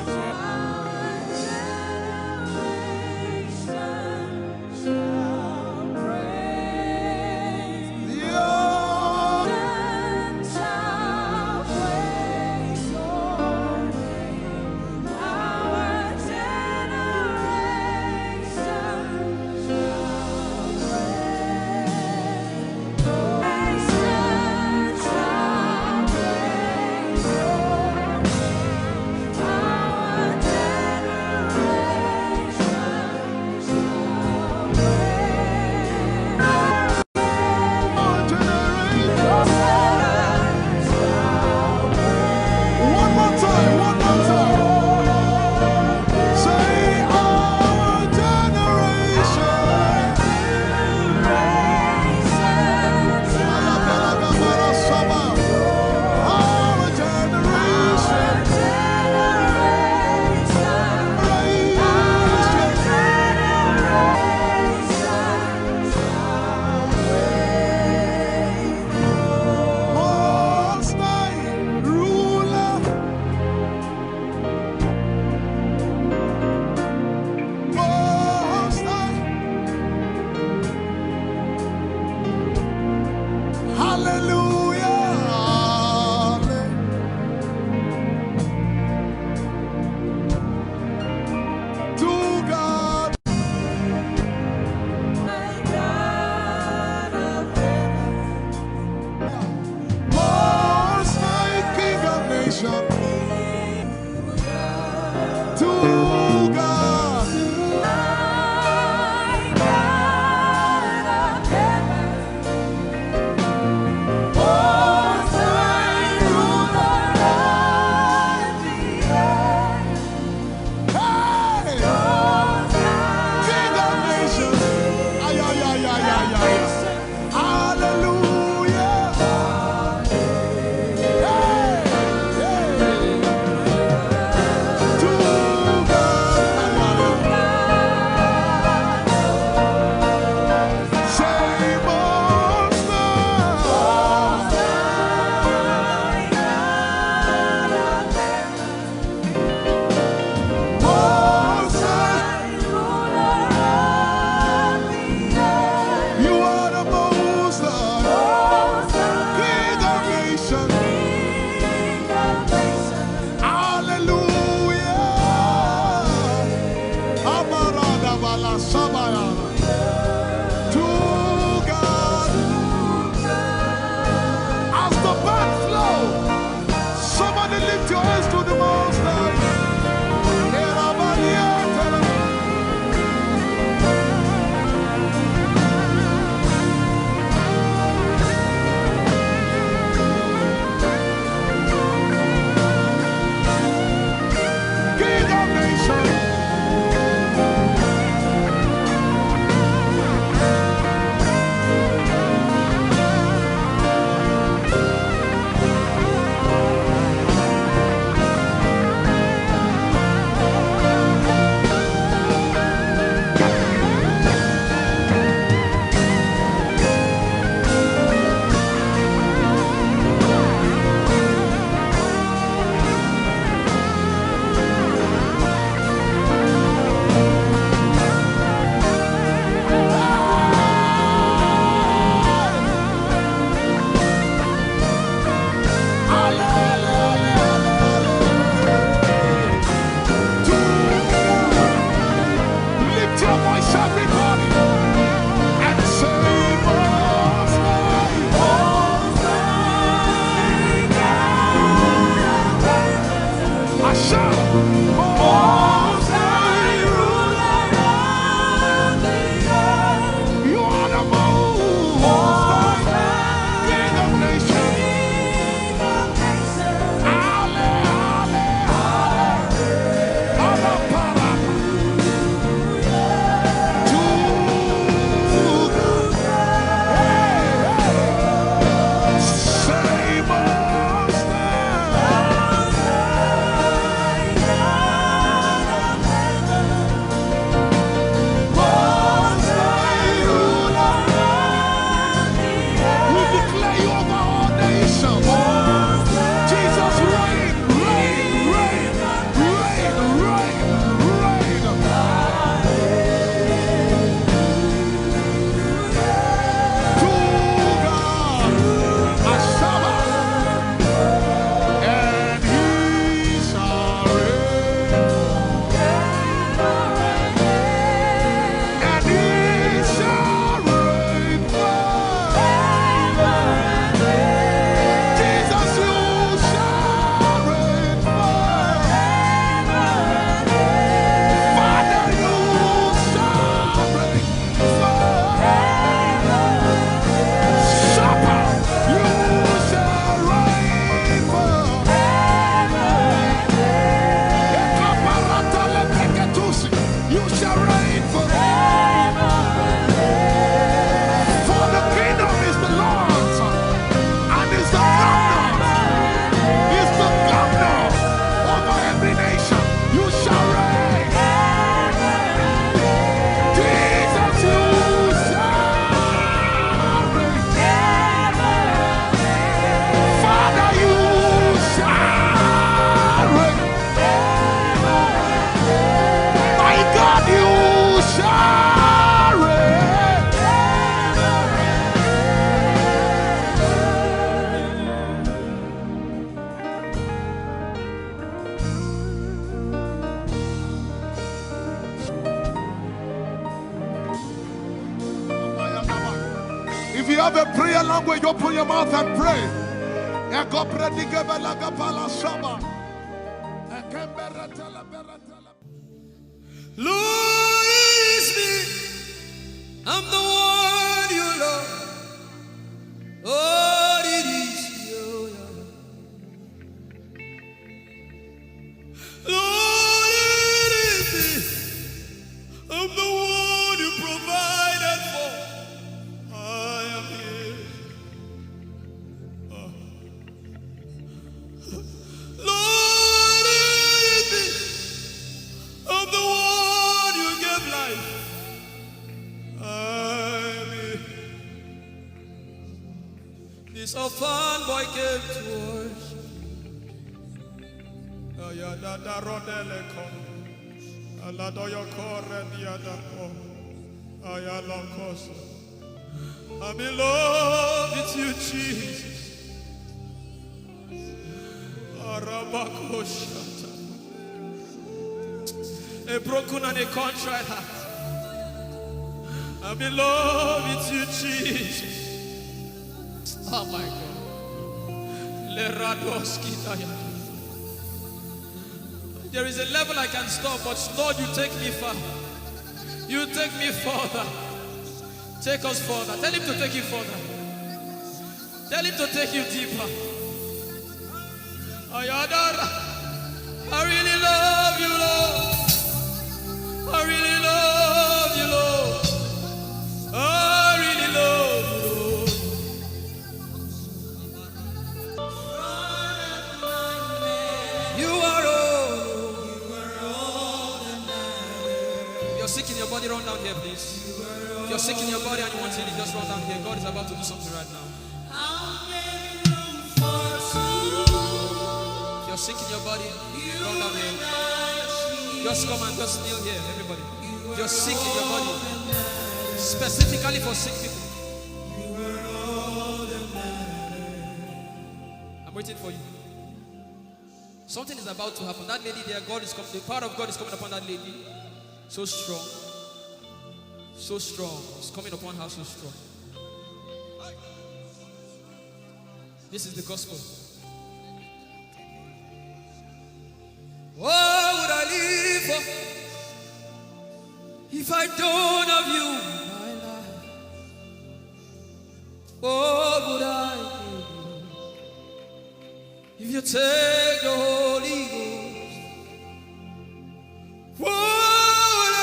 Have a prayer language, open your mouth and pray. Ekopredikebalakapalashaba. Ekembereteleberetele. Lord, it is me. I'm the one you love. Lord, it is you. Lord, it is me. I'm the one you provided for. I am here. Oh. Lord, it is me. I'm the one you gave life. I am here. This orphan boy came to worship. Ayadada rodele ko. Aladoyo kore diada ko. Ayalokos. I'm in love with you, Jesus. Arabakoshata. A broken and a contrite heart. I'm in love with you, Jesus. Oh my God. Leradoskitaya. There is a level I can stop, but Lord, you take me far. You take me further. Take us further. Tell him to take you further. Tell him to take you deeper. Ayadara. I really love you, Lord. I really love you, Lord. I really love you, Lord. You are all. If you're sick in your body, run down here, please. If you're sick in your body and you want healing, just run down here. God is about to do something right now. If you're sick in your body, run down here. Just come and just kneel here, everybody. If you're sick in your body, specifically for sick people. I'm waiting for you. Something is about to happen. That lady there, God is coming. The power of God is coming upon that lady. So strong. So strong. It's coming upon her so strong. This is the gospel. What would I live for if I don't have you in my life? What would I give if you take the Holy Ghost? What would I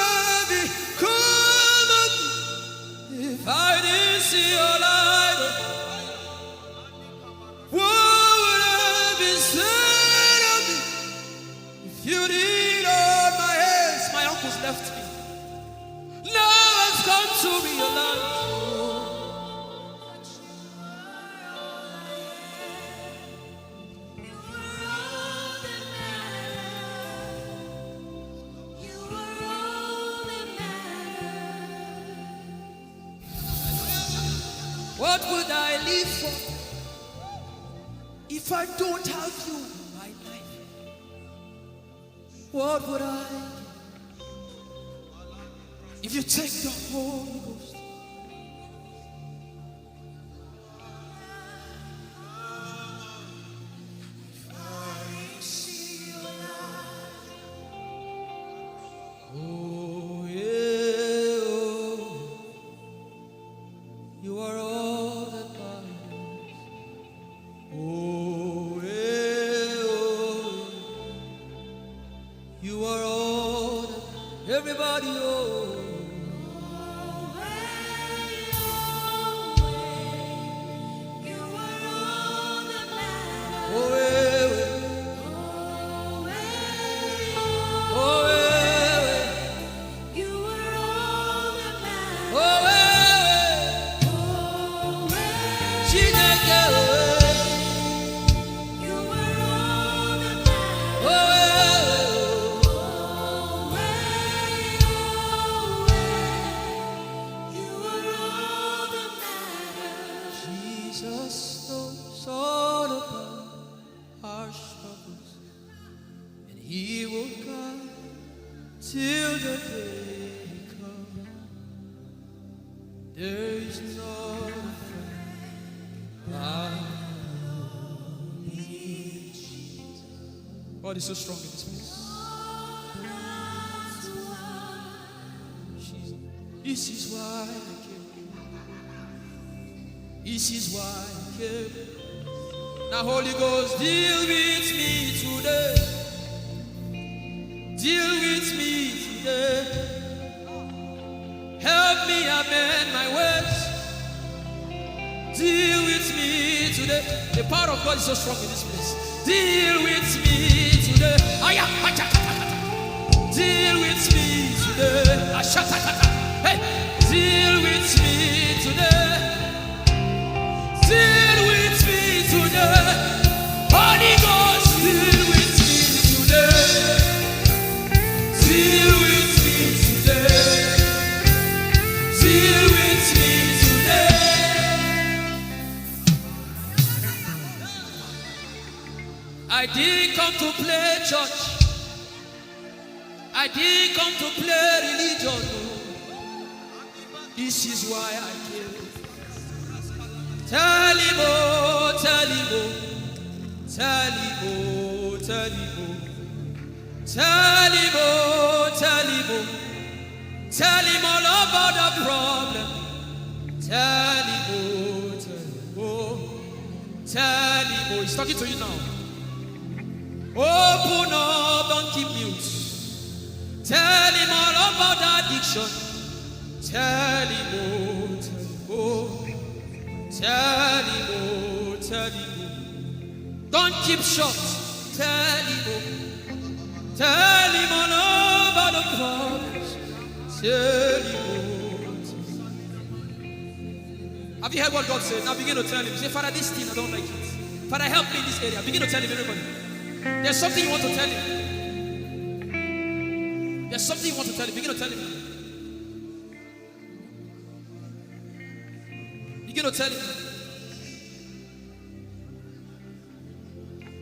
become of me if I didn't see your light? What would I be said of me if you didn't hold my hands? My uncles left me. Now I've come to realize. What would I live for if I don't have you in my life? What would I if you take the Holy Ghost? Oh, yeah, oh. You are all that matters. Oh, yeah, oh. You are all that everybody, oh. Oh, eh, eh. Oh, eh, eh. Oh, eh, eh. Chineke, oh, eh. Jesus knows all about our struggles, and He will guide till the day comes. There is no God is so strong in this place. This is why I came. This is why I came. Now, Holy Ghost, deal with me today. Deal with me today. Help me amend my ways. Deal with me today. The power of God is so strong in this place. Deal with me today. Aya, acha, acha, acha. Deal with me today. Ashatakata. Hey, deal with me today. Deal with me today. Holy Ghost, deal with me today. Deal with me today. Deal with me today. I didn't come to play church. I didn't come to play religion. Oh. This is why I came. Tell him, oh, tell him, oh. Tell him, oh, tell him, oh. Tell him, oh, tell him, oh. Tell him all about the problem. Tell him, oh, tell him, oh. Tell him, oh. He's talking to you now. Open up, don't keep mute. Tell him all about the addiction. Tell him, oh, tell him, oh. Tell him, oh, tell him, oh. Don't keep short. Tell him, oh. Tell him all about the problems. Tell him, oh, tell him. Have you heard what God said? Now begin to tell him. Say, "Father, this thing, I don't like it. Father, help me in this area." Begin to tell him, everybody. There's something you want to tell him. There's something you want to tell him. Begin to tell him. Begin to tell him.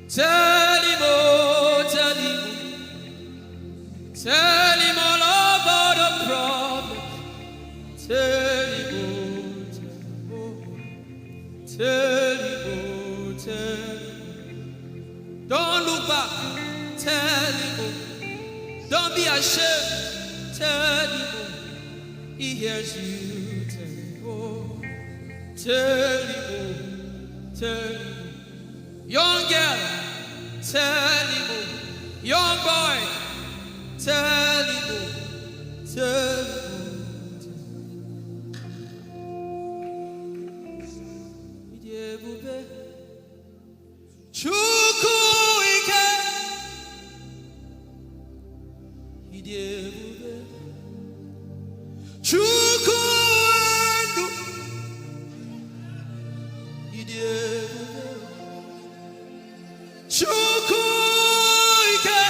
Tell him, oh, tell him. Tell him all about the problem. Tell him, oh, tell him, oh. Tell him, oh, tell him. Don't look back. Tell him, oh. Don't be ashamed. Tell him, oh. He hears you. Tell him, oh. Tell him, oh. Tell him, oh. Young girl, tell him, oh. Young boy, tell him, oh. Tell him, oh. Ịdị ebube. Chukwu ike. Ịdị ebube. Chukwu ndụ. Ịdị ebube. Chukwu ike.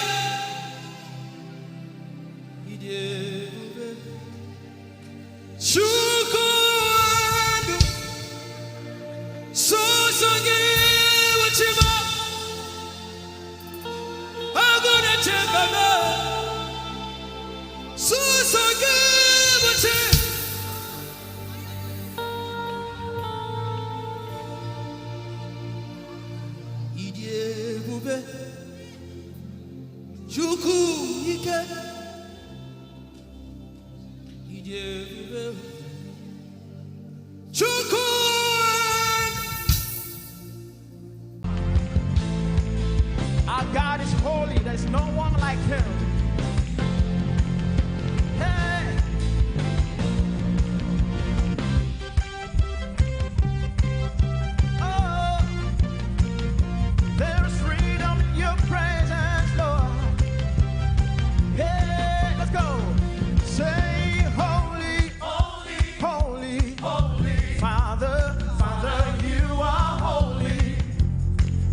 Ịdị ebube. Chukwu ndụ. Sọsọ gị bụ Chi m. Agụ na-eche mba m. Sọsọ gị bụ Chi. Ịdị ebube. Chukwu ike. Ịdị ebube. Chukwu. Our God is holy. There's no one like him. Hey. Oh, there's freedom in your presence, Lord. Hey, let's go. Say, "Holy, holy, holy, holy, Father, Father, you are holy.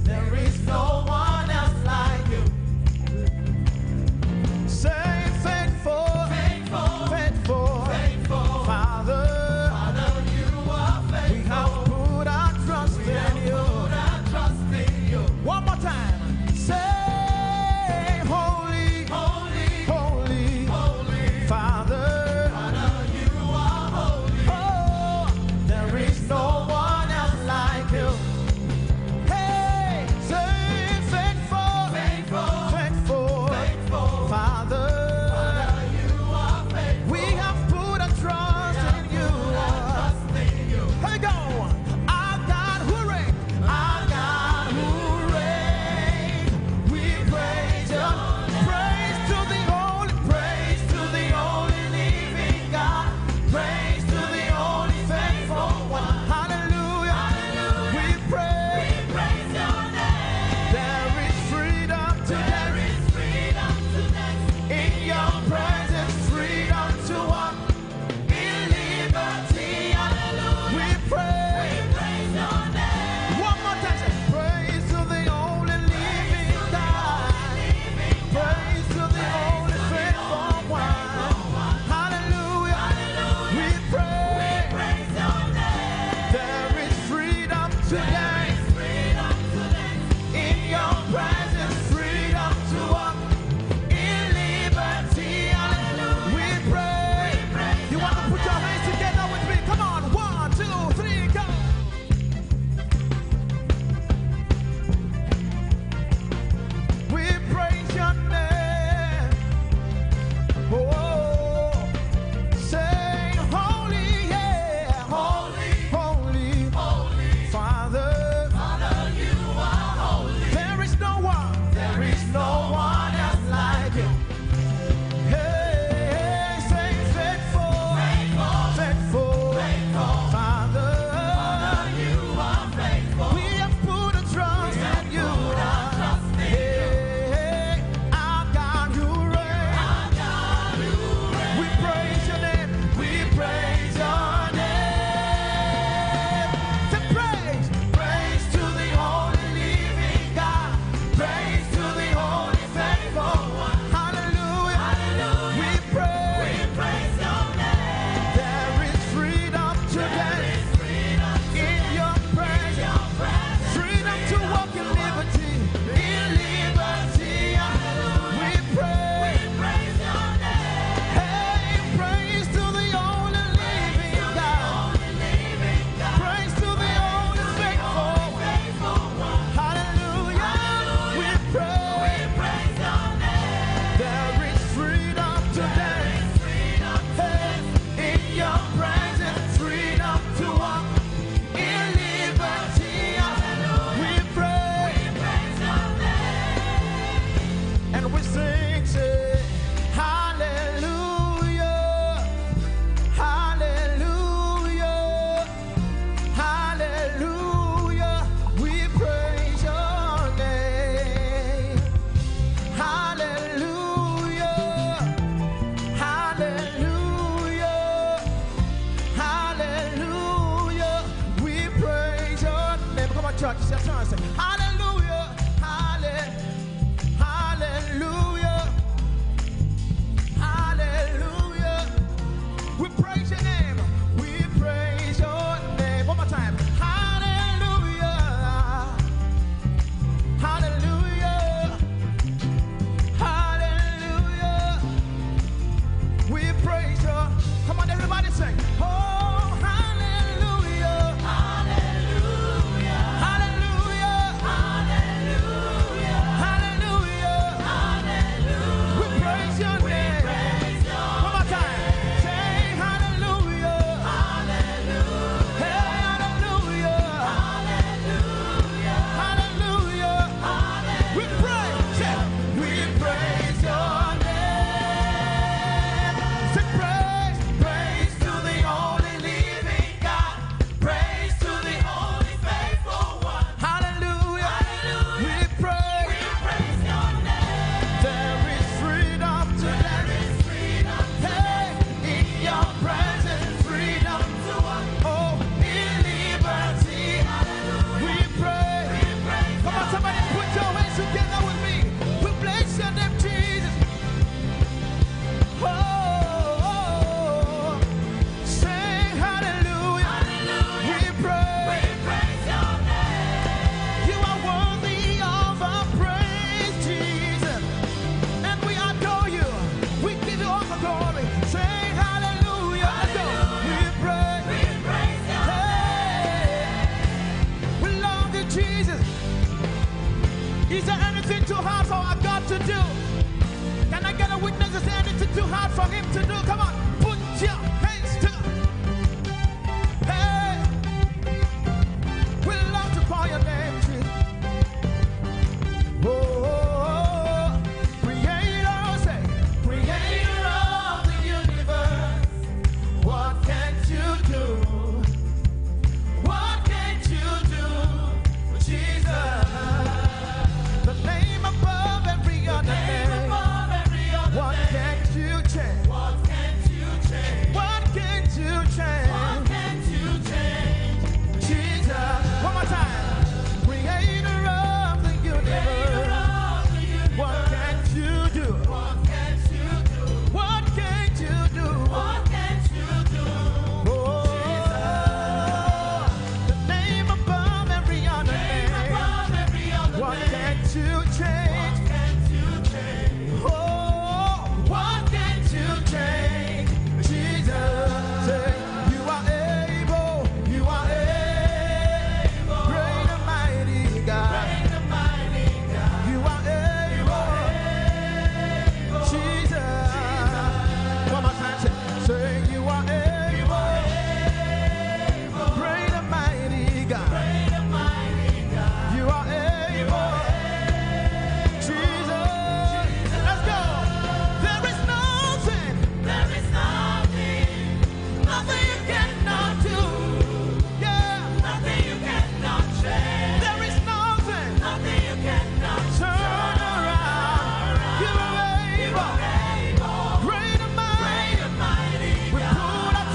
There is no one else like you." It's your turn. Say, hallelujah, halle-, hallelujah, hallelujah. We praise your name. We praise your name. One more time. Hallelujah. Hallelujah. Hallelujah. We praise you. Come on, everybody sing. Oh, hallelujah. Hallelujah. Hallelujah. Hallelujah. We praise your name. One more time. Say hallelujah. Hey, hallelujah. Hallelujah. We praise, say, we praise your name. Say praise, praise to the only living God. Praise to the only faithful one. Hallelujah. Hallelujah. We praise. We praise your name. There is freedom today. There is freedom today. Hey, in your presence, freedom to walk. Oh, in liberty. Hallelujah. We praise. We praise. Come on, somebody put your hands together with me. We bless your name, Jesus. Oh, oh, oh. Say hallelujah. Hallelujah. We praise. We praise your name. You are worthy of our praise, Jesus. And we adore you. We give you all the glory. Say hallelujah. Let's go. Hallelujah. We praise. We praise your name. Hey. We love you, Jesus. Is there anything too hard for our God to do? Can I get a witness? Is there anything too hard for him to do? Come on, put your hands together. Hey, we love to call your name, Jesus. Oh, creator, say, creator of the universe. What can't you do? What can't you do, Jesus? The name above every other name. What can't you change? What can't you change? What can't you change? Jesus. One more time. Creator of the universe. What can't you do? What can't you do? What can't you do? What can't you do? Oh, the name above every other name. What can't you change? Oh, what can't you change? Jesus, say, you are able, you are able. Great and mighty God. Great and mighty God. You are able. Jesus. One more time, say, say, you are able. Great and mighty God. Great and mighty God. You are able. Jesus. Let's go. There is nothing. There is nothing. Nothing you cannot do. Yeah. Nothing you cannot change. There is nothing. Nothing you cannot turn around. You are able. Great and mighty. Great and mighty God. We put our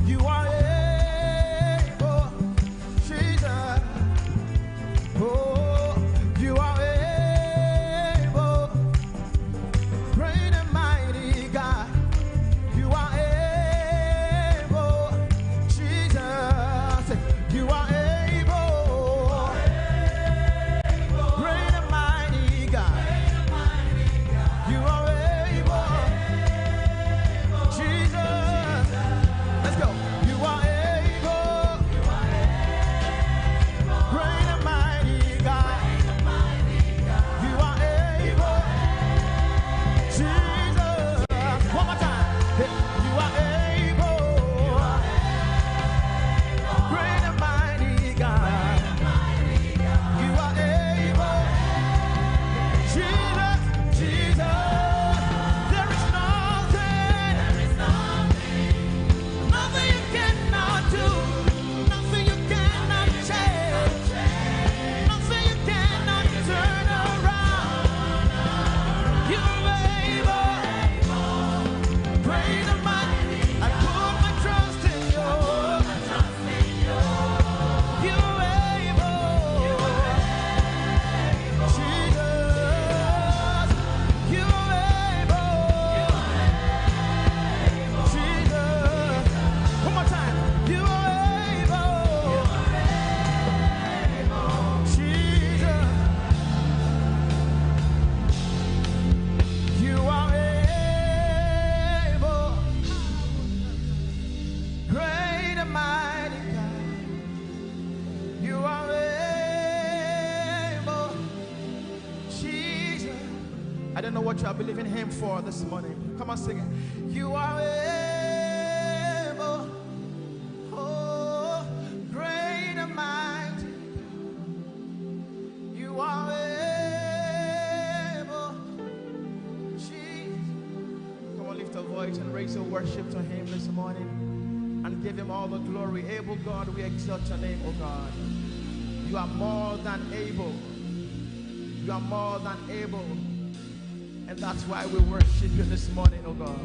You are able, Jesus. Oh, you are able. Great and mighty God. You are able, Jesus. You are able. Great and mighty God. You are able. Jesus. Let's go. You are able. Great and mighty God. You are able. Jesus. One more time. You are able. Great and mighty God. You are able. Jesus, Jesus. There is nothing, nothing you cannot do, nothing you cannot change, nothing you cannot turn around. You're able. Great and mighty. I put my trust in you. You're able. Jesus, you're able. Jesus, one more time. You're able. Jesus, you are able. Great and mighty God. You are able, Jesus. I don't know what you are believing him for this morning. Come on, sing it. You are able. Oh, great and mighty. You are able, Jesus. Come on, lift a voice and raise your worship to him this morning and give him all the glory. Able God, we exalt your name, oh God. You are more than able. You are more than able. And that's why we worship you this morning, oh God.